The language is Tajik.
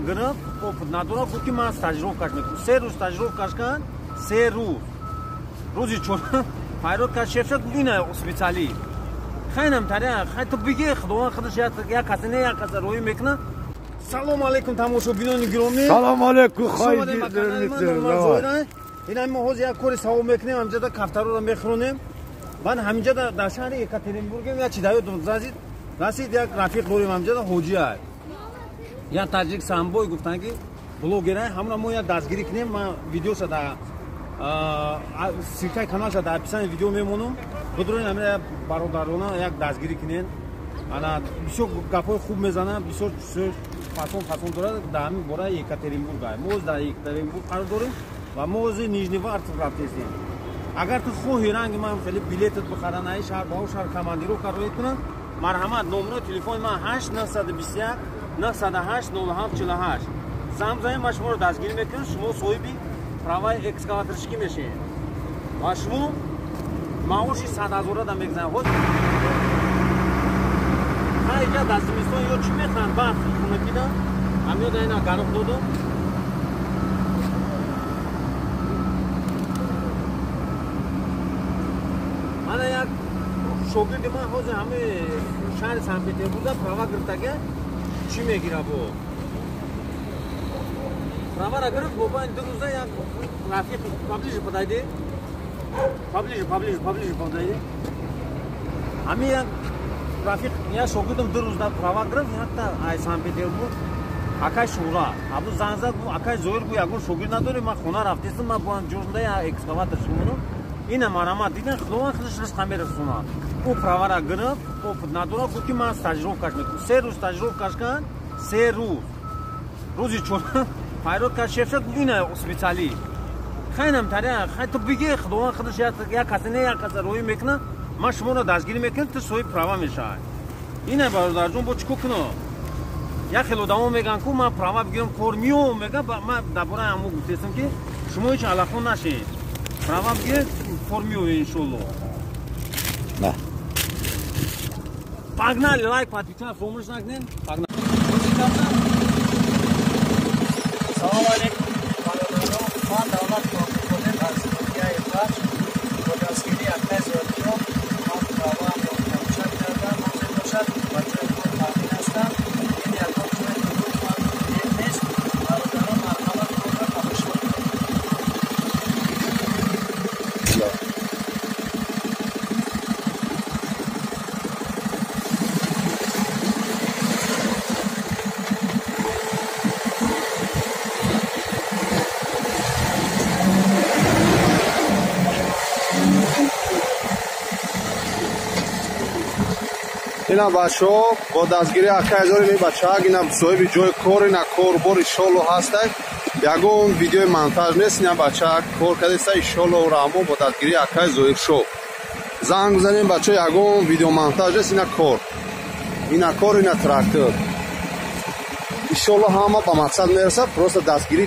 Гирифт, опыт надорад, гуфт ки ман стажировкаш мекунам. 3 рӯз стажировкаш кард, 3 рӯз. Рӯзи чорум файрод кард, шефша гуфт ина специалист. Хайнам тариқ, хай ту бигӣ, Худованд худаш як касе не як касе роҳӣ мекунад. Салом алейкум тамошобинони гиромӣ. Салом алейкум, хай. Ина мо ҳозир як кори савоб мекунем, ҳамҷода кафтароро мехӯронем. Баъд ҳаминҷода дар шаҳри Екатеринбургем як чи даёд расид, як рафиқ дорем ҳамҷода, ҳоҷӣ ай. Як таҷик самбой гуфтанд ки блогерай, ҳамона мо як дастгирӣ кунем. Ман видеоша дар ссылкаи каналша дар описании видео мемонам. Бидурен ҳамина бародарона як дастгирӣ кунен. Ана бисёр гапҳои хуб мезанад, бисёр фасон фасон дорад дар ҳамин бораи Екатеринбург. Мо дар Екатеринбург қарор дорем ва мо ҳозир Нижневартов рафтестем. Агар ту хоҳӣ ранги ман хеле билетат бихаранд, ай шаҳр ба он шаҳр командировка роҳӣ кунанд, марҳамат, номерои телефони ман 8 921 908 07 48. Занг занед, ман шуморо дастгирӣ мекунам, шумо соҳиби праваи экскаваторщикӣ мешавед ва шумо маоши 100 ҳазора да мегзанед. Ҳайҷа дар зимистон ё чӣ мехӯранд, барф хунукида, ҳамёда ина гароқ додум. Мана як шогирди ман ҳозир ҳамаи шаҳри Санкт-Петербургда права гирифтага, чӣ мегира бо? Правара гирифт, бо байн 2 рӯза як рафиқ поближе подойди. Поближе, поближе, поближе подойди. Ҳамин як рафиқ, як шогирдам 2 рӯзда права гирифт, якта ай Санкт-Петербург акай Шура. Абу занг зад, гуфт акай Зоир, гуфт ягон шогирд надорӣ, ман хона рафтестам, ман боям ҷурда як экскаватор шумонам. Ина марҳамат, диден Худованд худаш ризқа мерасонад. Ӯ правара гирифт, опыт надорад, гуфт ки ман стажировкаш мекунам. 3 рӯз стажировкаш кард, 3 рӯз. Рӯзи чорум файрод кард, шефша гуфт ина специалист. Хайнам тариқ, хай ту бигӣ, Худованд худаш як касе не як касе роҳӣ мекунад, ман шуморо дастгирӣ мекунам, ту соҳиби права мешавӣ. Ина бародарҷон, бо чӣ кор кунам? Як хел одамо мегӯянд ку ман права бигирам кор меом, мегӯям, ман дар бораи ҳамон гуфтестам ки шумо ҳеҷ алафон нашед. Права бигиред, кор меоед иншолло. Погнали, лайк, подписаться, фаромӯш накунед. Погнали. Салом алейкум, бародарон. Ман Давлат Қоқизода аз ноҳияи Вахш бо дастгирии акай Зоиршоҳ ман праваамро получат кардам. Ҳозир бошад ба ҷои кор таъмин ҳастам. Ин ягон ҷои дурӯғ ва фиреб нест. Бародарон, марҳамат, корро тамошо кунед. Ина бачаҳо бо дастгирии акай Зоир ин бачаак ина соҳиби ҷои кор, ина корбор иншолло ҳастак. Ягон видеои монтаж нест, ина бачаак кор кардеста иншолло раҳмон бо дастгирии акай Зоиршоҳ. Занг бизанем бачаҳо, ягон видео монтаж нест, ина кор. Ина кор, ина трактор. Иншолло ҳама ба мақсад мерасад, просто дастгирӣ.